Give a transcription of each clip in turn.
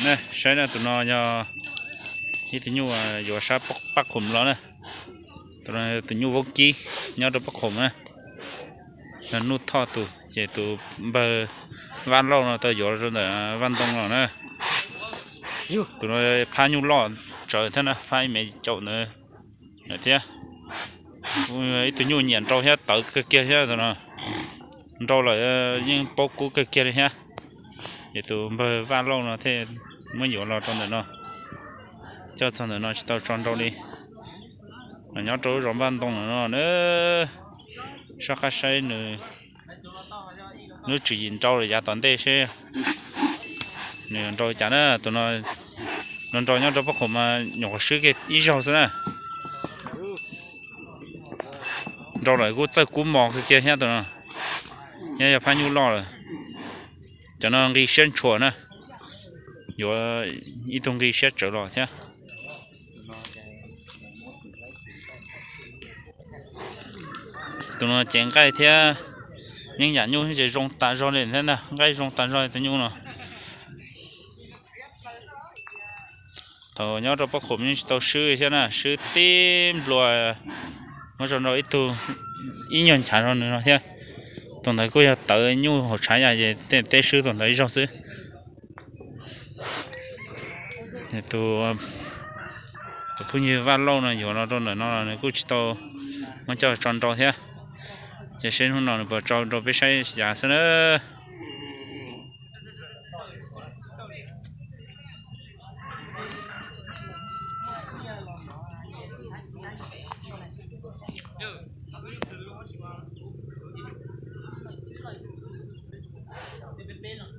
Saib na, tus no yog ib tug nyuj yuav sab Paj Qhum los na. Tus no tus nyuj vaub kib nyob rau Paj Qhum na. Yog Nuj Thoj tus, ces tus npawg Vaj Lauj no tau yuav rau ntawm Vaj Ntoo los na. Tus no phab nyuj loj tsawv thiab na, phab ib mev caum ntawd thiab. Ib tug nyuj nyiam nrau thiab tawv kawg kiag thiab tus no. Nrau lawm yeej paub kub kawg kiag li thiab. Ces tus npawg Vaj Lauj no thiaj muab yuav los rau ntawm no, coj txog ntawm no tsis tau tso nrau li. Nyob rau lub zos Vaj Ntoo no na, soj qab saib nws lub tswv yim nrau lawm yav tom ntej seb nws yuav nrau cas na. Tus no nrau nyob rau Paj Qhum mas nyuam qhuav swb kiag ib zaug xwb na. Nrau lawm kuj txawj kub mos kawg kiag thiab tus no, nyob yog phab nyuj loj lawm. Cov no nqi siab ntshua na, yuav ib tug nqi siab tsawv los thiab. Tus no ces nqaij thiab yeeb yam nyuj ces zoo tas zog li thiab ntag, nqaij zoo tas zog li tus nyuj no. Thaum nyob rau Paj Qhum yeej tsis tau swb thiab na, swb tib nplua muab tso nrau ib tug ib nyuag nchav zog nws no thiab. Tus ntawd kuj yog tawv nyuj hauv tshav yam ces tej teb swb tus ntawd ib zaug xwb. Tus, tus phooj ywg Vaj Lauj no yuav los rau ntawm no los nws kuj tsis tau muab coj tso nrau thiab. Ces seb hnub no nws puas tso rau peb saib yav xwb na.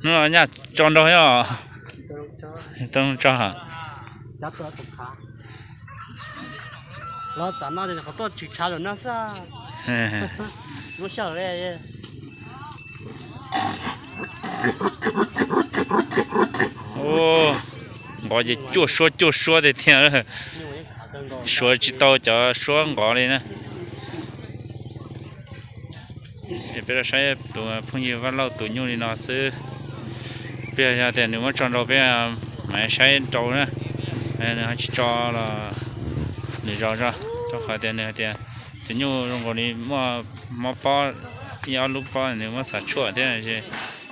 Hnub no nyaj tso nrau thiab os. Tau tso. Nqov ces cuaj suab cuaj suab tiag tiag. Suav tsis tau cov suab nqov li na. Peb los saib tus phooj ywg Vaj Lauj tus nyuj li no xwb. Peb yog tias nws muab tso nrau peb mam saib nrau na. Nws ho tsis tso los nws zos tso, rau qhov tias nws hais tias tus nyuj zoo nkaus li muaj mob pob, ib ob lub pob nws muab xav tshuaj thiab.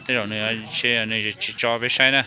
Tej zaum nws ntshe nws tsis tso peb saib na.